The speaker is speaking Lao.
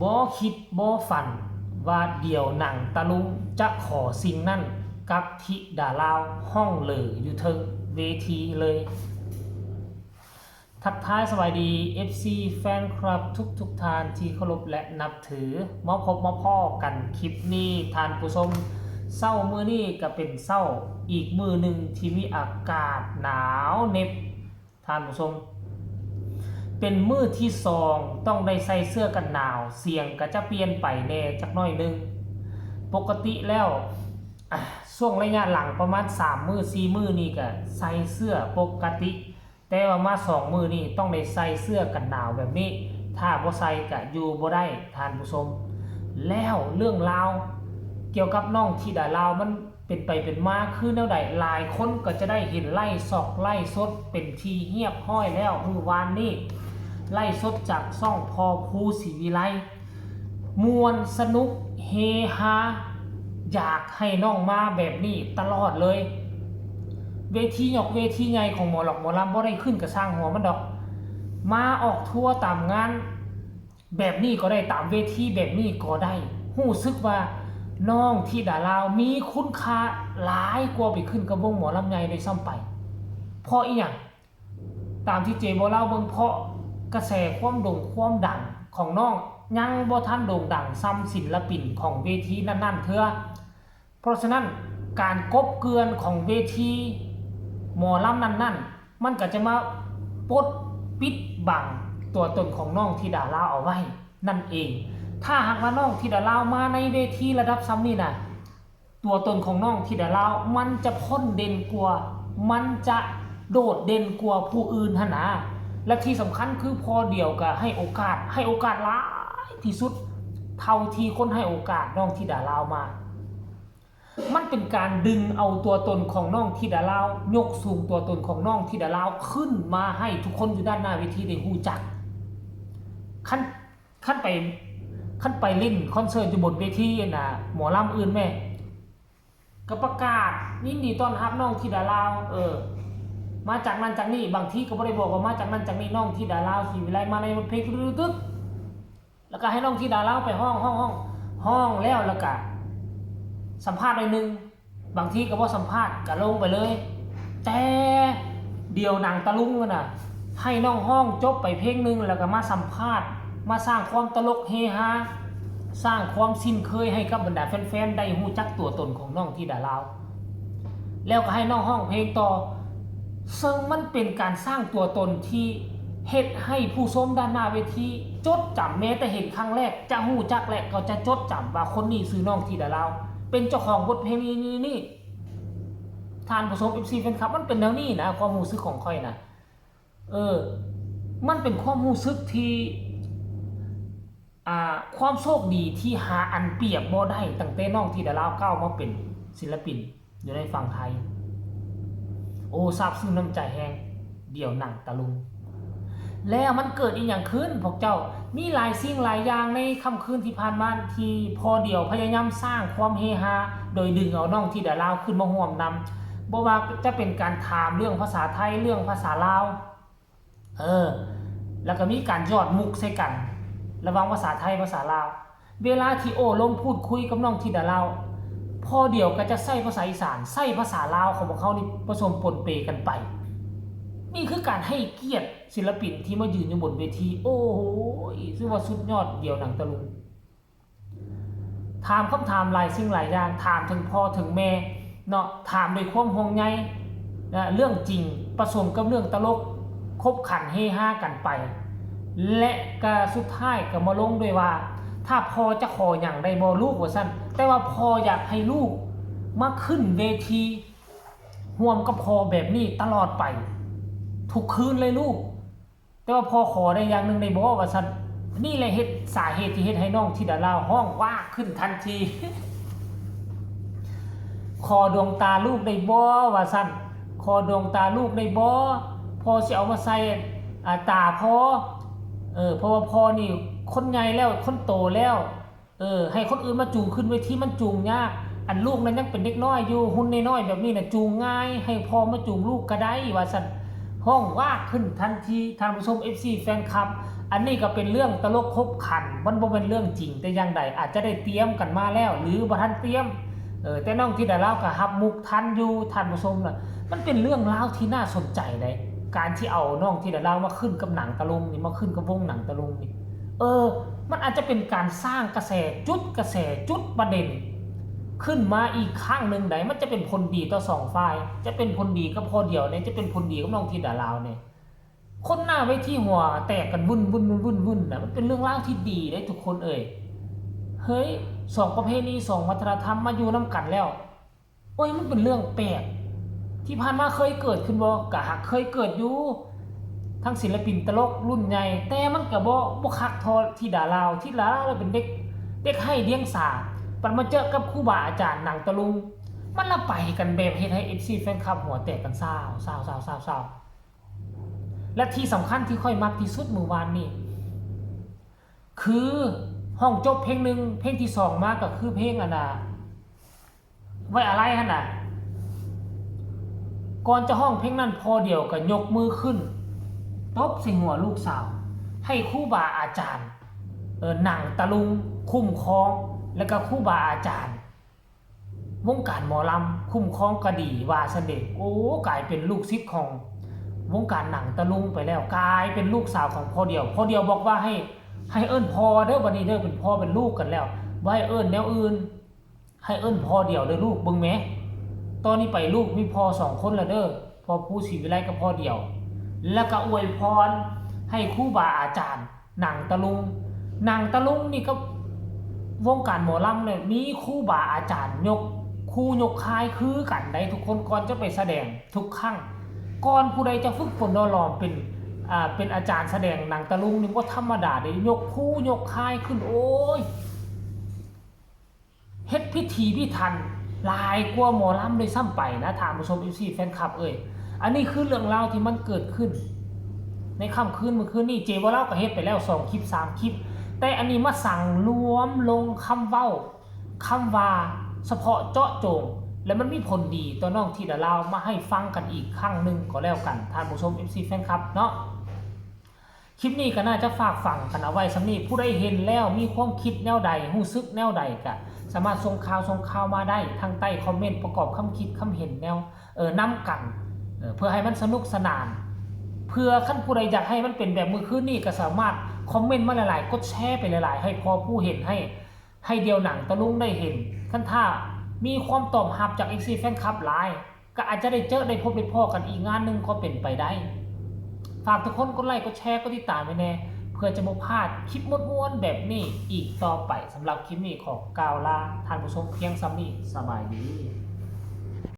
ບໍ່ຄິດບໍ່ຝັນວ່າດຽວໜັງຕະລຸງຈະຂໍສິ່ງນັ້ນກັບທິດາລາວຫ້ອງເຫຼີຢູ່ເທິງເວທີເລີຍ. ທັກທາຍສະບາຍດີ ເອັຟຊີ ແຟນຄລັບທຸກໆທ່ານທີ່ເຄົາລົບ ແລະ ນັບຖື. ມາພົບມາພໍ້ກັນຄລິບນີ້ທ່ານຜູ້ຊົມ, ເຊົ້າມື້ນີ້ກະເປັນເຊົ້າອີກມື້ໜຶ່ງທີ່ມີອາກາດໜາວເໜັບ. ທ່ານຜູ້ຊົມ, ເປັນມື້ທີສອງຕ້ອງໄດ້ໃສ່ເສື້ອກັນໜາວ, ສຽງກະຈະປ່ຽນໄປແດ່ຈັກໜ້ອຍໜຶ່ງ. ປົກກະຕິແລ້ວ ອາ ຊ່ວງໄລຍະຫຼັງປະມານສາມມື້ສີ່ມື້ນີ້ກະໃສ່ເສື້ອປົກກະຕິ, ແຕ່ວ່າມາສອງມື້ນີ້ຕ້ອງໄດ້ໃສ່ເສື້ອກັນໜາວແບບນີ້, ຖ້າບໍ່ໃສ່ກະຢູ່ບໍ່ໄດ້ທ່ານຜູ້ຊົມ. ແລ້ວເລື່ອງລາວກ່ຽວກັບນ້ອງທິດາລາວມັນ ເປັນໄປເປັນມາຄືແນວໃດ? ຫຼາຍຄົນກໍຈະໄດ້ເຫັນໄລຟ໌ສົດ ໄລຟ໌ສົດເປັນທີ່ຮຽບຮ້ອຍແລ້ວມື້ວານນີ້, ໄລຟ໌ສົດຈາກຊ່ອງພໍ່ພູສີວິໄລ, ມ່ວນສະໜຸກເຮຮາ, ຢາກໃຫ້ນ້ອງມາແບບນີ້ຕະຫຼອດເລີຍ. ເວທີຫຍອກເວທີໃຫຍ່ຂອງໝໍລັອກໝໍລຳບໍ່ໄດ້ຂຶ້ນກະຊ່າງຫົວມັນດອກ, ມາອອກທົວຕາມງານ ແບບນີ້ກໍໄດ້, ຕາມເວທີແບບນີ້ກໍໄດ້. ຮູ້ສຶກວ່ານ້ອງທິດາລາວມີຄຸນຄ່າຫຼາຍກວ່າໄປຂຶ້ນກັບວົງໝໍລຳໃຫຍ່ດ້ວຍຊ້ຳໄປ. ເພາະອີ່ຫຍັງ? ຕາມທີ່ເຈບໍ່ເລົ່າເບິ່ງ, ເພາະກະແສຄວາມໂດ່ງຄວາມດັງຂອງນ້ອງຍັງບໍ່ທັນໂດ່ງດັງສ່ຳສິນລະປິນຂອງເວທີນັ້ນໆເທື່ອ. ເພາະສະນັ້ນ ການກົບເກື່ອນຂອງເວທີໝໍລຳນັ້ນໆ ມັນກະຈະມາປົດປິດບັງຕົວຕົນຂອງນ້ອງທິດາລາວເອົາໄວ້ນັ້ນເອງ. ຖ້າຫາກວ່ານ້ອງທິດາລາວມາໃນເວທີລະດັບສ່ຳນີ້ນະ, ຕົວຕົນຂອງນ້ອງທິດາລາວມັນຈະພົ້ນເດັ່ນກວ່າ, ມັນຈະໂດດເດັ່ນກວ່າຜູ້ອື່ນຫັ້ນນາ. ແລະທີ່ສຳຄັນຄືພໍ່ດຽວກະໃຫ້ໂອກາດ, ໃຫ້ໂອກາດຫຼາຍທີ່ສຸດເທົ່າທີ່ຄົນໃຫ້ໂອກາດນ້ອງທິດາລາວມາ. ມັນເປັນການດຶງເອົາຕົວຕົນຂອງນ້ອງທິດາລາວ, ຍົກສູງຕົວຕົນຂອງນ້ອງທິດາລາວຂຶ້ນມາໃຫ້ທຸກຄົນຢູ່ດ້ານໜ້າເວທີໄດ້ຮູ້ຈັກ. ຄັນ, ຄັນໄປ, ຄັນໄປຫຼິ້ນຄອນເສີດຢູ່ບົນເວທີນະ, ໝໍລຳອື່ນແມ້ ກໍປະກາດຍິນດີຕ້ອນຮັບນ້ອງທິດາລາວ, ເອີ, ມາຈາກນັ້ນຈາກນີ້, ບາງທີກໍບໍ່ໄດ້ບອກວ່າມາຈາກນັ້ນຈາກນີ້, ນ້ອງທິດາລາວສີວິໄລມາໃນບົດເພງຕຶກໆ ແລ້ວກໍໃຫ້ນ້ອງທິດາລາວໄປຮ້ອງ, ຮ້ອງ, ຮ້ອງ, ຮ້ອງແລ້ວ, ແລ້ວກໍສຳພາດໜ້ອຍໜຶ່ງ, ບາງທີກໍບໍ່ສຳພາດ, ກໍລົງໄປເລີຍ. ແຕ່ດຽວໜັງຕະລຸງຫັ້ນນະ, ໃຫ້ນ້ອງຮ້ອງຈົບໄປເພງໜຶ່ງ ແລ້ວກໍມາສຳພາດ, ມາສ້າງຄວາມຕະຫຼົກເຮຮາ, ສ້າງຄວາມຊິນເຄີຍໃຫ້ກັບບັນດາແຟນໆໄດ້ຮູ້ຈັກຕົວຕົນຂອງນ້ອງທິດາລາວ. ແລ້ວກໍໃຫ້ນ້ອງຮ້ອງເພງຕໍ່, ເຊິ່ງມັນເປັນການສ້າງຕົວຕົນທີ່ເຮັດໃຫ້ຜູ້ຊົມດ້ານໜ້າເວທີຈົດຈຳ, ແມ້ແຕ່ເຫັນຄັ້ງແລກຈະຮູ້ຈັກ ແລະ ກໍຈະຈົດຈຳວ່າຄົນນີ້ຊື່ນ້ອງທິດາລາວ, ເປັນເຈົ້າຂອງບົດເພງນີ້, ນີ້, ນີ້. ທ່ານຜູ້ຊົມ ເອັຟຊີ ແຟນຄລັບ, ມັນເປັນແນວນີ້ນະ, ຄວາມຮູ້ສຶກຂອງຂ້ອຍນະ. ເອີ, ມັນເປັນຄວາມຮູ້ສຶກທີ່ ອ່າ, ຄວາມໂຊກດີທີ່ຫາອັນປຽບບໍ່ໄດ້, ຕັ້ງແຕ່ນ້ອງທິດາລາວກ້າວມາເປັນສິນລະປິນຢູ່ໃນຝັ່ງໄທ. ໂອ້, ຊາບຊຶ້ງນ້ຳໃຈແຮງ, ດຽວໜັງຕະລຸງ. ແລ້ວມັນເກີດອີ່ຫຍັງຂຶ້ນພວກເຈົ້າ? ມີຫຼາຍສິ່ງຫຼາຍຢ່າງໃນຄ່ຳຄືນທີ່ຜ່ານມາທີ່ພໍ່ດຽວພະຍາຍາມສ້າງຄວາມເຮຮາ ໂດຍດຶງເອົານ້ອງທິດາລາວຂຶ້ນມາຮ່ວມນຳ, ບໍ່ວ່າຈະເປັນການຖາມເລື່ອງພາສາໄທ, ເລື່ອງພາສາລາວ, ເອີ, ແລ້ວກໍມີການຢອດມຸກໃສ່ກັນ ລະຫວ່າງພາສາໄທ ພາສາລາວ. ເວລາທີ່ໂອ້ລົມພູດຄຸຍກັບນ້ອງທິດາລາວ, ພໍ່ດຽວກໍຈະໃຊ້ພາສາອີສານ, ໃຊ້ພາສາລາວຂອງພວກເຮົານີ້ປະສົມປົນເປກັນໄປ. ນີ້ຄືການໃຫ້ກຽດສິນລະປິນທີ່ມາຢືນຢູ່ບົນເວທີ. ໂອ້ຍ, ຖືວ່າສຸດຍອດ, ດຽວໜັງຕະລຸງ. ຖາມຄຳຖາມຫຼາຍສິ່ງຫຼາຍຢ່າງ, ຖາມເຖິງພໍ່ເຖິງແມ່ເນາະ, ຖາມດ້ວຍຄວາມຫ່ວງໃຍ, ເລື່ອງຈິງປະສົມກັບເລື່ອງຕະຫຼົກ, ຂົບຂັນເຮຮາກັນໄປ ແລະ ກະສຸດທ້າຍກໍມາລົງດ້ວຍວ່າ ຖ້າພໍ່ຈະຂໍຫຍັງໄດ້ບໍ່ລູກ ວ່າຊັ້ນ, ແຕ່ວ່າພໍ່ຢາກໃຫ້ລູກມາຂຶ້ນເວທີຮ່ວມກັບພໍ່ແບບນີ້ຕະຫຼອດໄປ ທຸກຄືນເລີຍລູກ. ແຕ່ວ່າພໍ່ຂໍໄດ້ຢ່າງໜຶ່ງໄດ້ບໍ່ ວ່າຊັ້ນ. ນີ້ແຫຼະເຮັດ ສາເຫດທີ່ເຮັດໃຫ້ນ້ອງທິດາລາວຮ້ອງວາກຂຶ້ນທັນທີ. ຂໍດວງຕາລູກໄດ້ບໍ່ ວ່າຊັ້ນ, ຂໍດວງຕາລູກໄດ້ບໍ່, ພໍ່ຊິເອົາມາໃສ່ ອາ ຕາພໍ່. ເອີ ເພາະວ່າພໍ່ນີ້ຄົນໃຫຍ່ແລ້ວ ຄົນໂຕແລ້ວ. ເອີ ໃຫ້ຄົນອື່ນມາຈູງຂຶ້ນເວທີມັນຈູງຍາກ, ອັນລູກນັ້ນຍັງເປັນເດັກນ້ອຍຢູ່, ຫຸ່ນນ້ອຍໆແບບນີ້ນະຈູງງ່າຍ, ໃຫ້ພໍ່ມາຈູງລູກກໍໄດ້ ວ່າຊັ້ນ. ຮ້ອງວາກຂຶ້ນທັນທີ. ທ່ານຜູ້ຊົມ ເອັຟຊີ ແຟນຄລັບ, ອັນນີ້ກໍເປັນເລື່ອງຕະຫຼົກຂົບຂັນ ມັນບໍ່ແມ່ນເລື່ອງຈິງແຕ່ຢ່າງໃດ. ອາດຈະໄດ້ຕຽມກັນມາແລ້ວ ຫຼື ບໍ່ທັນຕຽມ. ເອີ ແຕ່ນ້ອງທິດາລາວກໍຮັບມຸກທັນຢູ່ ທ່ານຜູ້ຊົມນະ. ມັນເປັນເລື່ອງລາວທີ່ໜ້າສົນໃຈໃດ໋ ການທີ່ເອົານ້ອງທິດາລາວມາຂຶ້ນກັບໜັງຕະລຸງນີ້ ມາຂຶ້ນກັບວົງໜັງຕະລຸງນີ້. ເອີ ມັນອາດຈະເປັນການສ້າງກະແສ ຈຸດກະແສ ຈຸດປະເດັນຂຶ້ນມາອີກຄັ້ງໜຶ່ງໃດ໋. ມັນຈະເປັນຜົນດີຕໍ່ສອງຝ່າຍ ຈະເປັນຜົນດີກັບພໍ່ດຽວແດ່ ຈະເປັນຜົນດີກັບນ້ອງທິດາລາວແດ່. ຄົນໜ້າເວທີຫົວແຕກກັນວຸ້ນໆໆໆນະ ມັນເປັນເລື່ອງລາວທີ່ດີເດ້ທຸກຄົນເອີຍ. ເຮີ້ຍ ສອງປະເພນີ ສອງວັດທະນະທຳມາຢູ່ນຳກັນແລ້ວ. ໂອ້ຍ ມັນເປັນເລື່ອງແປກ ທີ່ຜ່ານມາເຄີຍເກີດຂຶ້ນບໍ່? ກະຫາກເຄີຍເກີດຢູ່ ທັງສິນລະປິນຕະຫຼົກລຸ້ນໃຫຍ່ ແຕ່ມັນກະບໍ່ ບໍ່ຄັກທໍ່ທິດາລາວ. ທິດາລາວເປັນເດັກ ເດັກໄຮ້ດຽງສາ ບັດມາເຈີກັບຄູບາອາຈານໜັງຕະລຸງ ມັນລະໄປກັນແບບເຮັດໃຫ້ເອັຟຊີແຟນຄລັບຫົວແຕກກັນຊາວໆໆໆ. ແລະທີ່ສຳຄັນທີ່ຂ້ອຍມັກທີ່ສຸດມື້ວານນີ້ ຄືຮ້ອງຈົບເພງໜຶ່ງ ເພງທີສອງມາກໍຄືເພງອັນນ່າ ໄວ້ອາໄລຫັ້ນນະ. ກ່ອນຈະຮ້ອງເພງນັ້ນ ພໍ່ດຽວກໍຍົກມືຂຶ້ນ ຕົບໃສ່ຫົວລູກສາວ ໃຫ້ຄູບາອາຈານ ເອີ ໜັງຕະລຸງຄຸ້ມຄອງ ແລະກໍຄູບາອາຈານ ວົງການໝໍລຳຄຸ້ມຄອງກໍດີວ່າຊັ້ນເດ. ໂອ້ ກາຍເປັນລູກສິດຂອງວົງການໜັງຕະລຸງໄປແລ້ວ ກາຍເປັນລູກສາວຂອງພໍ່ດຽວ. ພໍ່ດຽວບອກວ່າໃຫ້ ໃຫ້ເອີ້ນພໍ່ເດີ ບັດນີ້ເດີ ເປັນພໍ່ເປັນລູກກັນແລ້ວ ບໍ່ໃຫ້ເອີ້ນແນວອື່ນ ໃຫ້ເອີ້ນພໍ່ດຽວເດີລູກ. ເບິ່ງແມ ຕອນນີ້ໄປລູກມີພໍ່ສອງຄົນແລ້ວເດີ ພໍ່ພູສີວິໄລກັບພໍ່ດຽວ. ແລ້ວກໍອວຍພອນໃຫ້ຄູບາອາຈານ ໜັງຕະລຸງ ໜັງຕະລຸງນີ້ກັບວົງການໝໍລຳນີ້ ມີຄູບາອາຈານຍົກຄູຍົກຄາຍຄືກັນໃດ໋ທຸກຄົນ. ກ່ອນຈະໄປສະແດງທຸກຄັ້ງ ກ່ອນຜູ້ໃດຈະຝຶກຝົນຫຼໍ່ຫຼອມເປັນ ອ່າ ເປັນອາຈານສະແດງໜັງຕະລຸງນີ້ບໍ່ທຳມະດາເດ້ ຍົກຄູຍົກຄາຍຂຶ້ນ ໂອ້ຍ ເຮັດພິຖີພິຖັນຫຼາຍກວ່າໝໍລຳດ້ວຍຊ້ຳໄປນະ ທ່ານຜູ້ຊົມ ເອັຟຊີແຟນຄລັບເອີຍ. ອັນນີ້ຄືເລື່ອງລາວທີ່ມັນເກີດຂຶ້ນໃນຄ່ຳຄືນມື້ຄືນນີ້. ເຈບໍ່ລາວກໍເຮັດໄປແລ້ວສອງຄລິບສາມຄລິບ ແຕ່ອັນນີ້ມາສັງລວມລົງຄຳເວົ້າ ຄຳວ່າສະເພາະເຈາະຈົງ ແລະມັນມີຜົນດີຕໍ່ນ້ອງທິດາລາວ ມາໃຫ້ຟັງກັນອີກຄັ້ງໜຶ່ງກໍແລ້ວກັນ ທ່ານຜູ້ຊົມ ເອັຟຊີແຟນຄລັບເນາະ. ຄລິບນີ້ກໍໜ້າຈະຝາກຝັງກັນເອົາໄວ້ສ່ຳນີ້. ຜູ້ໃດເຫັນແລ້ວມີຄວາມຄິດແນວໃດ ຮູ້ສຶກແນວໃດ ກໍສາມາດສົ່ງຂ່າວ ສົ່ງຂ່າວມາໄດ້ທາງໃຕ້ຄອມເມັນ ປະກອບຄຳຄິດຄຳເຫັນແນວ ເອີ ນຳກັນ ເອີ ເພື່ອໃຫ້ມັນສະໜຸກສະໜານ. ເພື່ອຄັນຜູ້ໃດຢາກໃຫ້ມັນເປັນແບບມື້ຄືນນີ້ ກໍສາມາດຄອມເມັນມາຫຼາຍໆ ກົດແຊໄປຫຼາຍໆ ໃຫ້ພໍຜູ້ເຫັນ ໃຫ້ ໃຫ້ດຽວໜັງຕະລຸງໄດ້ເຫັນ. ຄັນຖ້າມີຄວາມຕອບຮັບຈາກ ເອັຟຊີແຟນຄລັບຫຼາຍ ກໍອາດຈະໄດ້ເຈີໄດ້ພົບໄດ້ພໍ້ກັນອີກງານໜຶ່ງກໍເປັນໄປໄດ້. ຝາກທຸກຄົນກົດໄລ ກົດແຊ ກົດຕິດຕາມໄວ້ແດ່ ເພື່ອຈະບໍ່ພາດຄລິບມ່ວນໆແບບນີ້ອີກຕໍ່ໄປ. ສຳລັບຄລິບນີ້ຂໍກ່າວລາທ່ານຜູ້ຊົມພຽງສ່ຳນີ້. ສະບາຍດີ.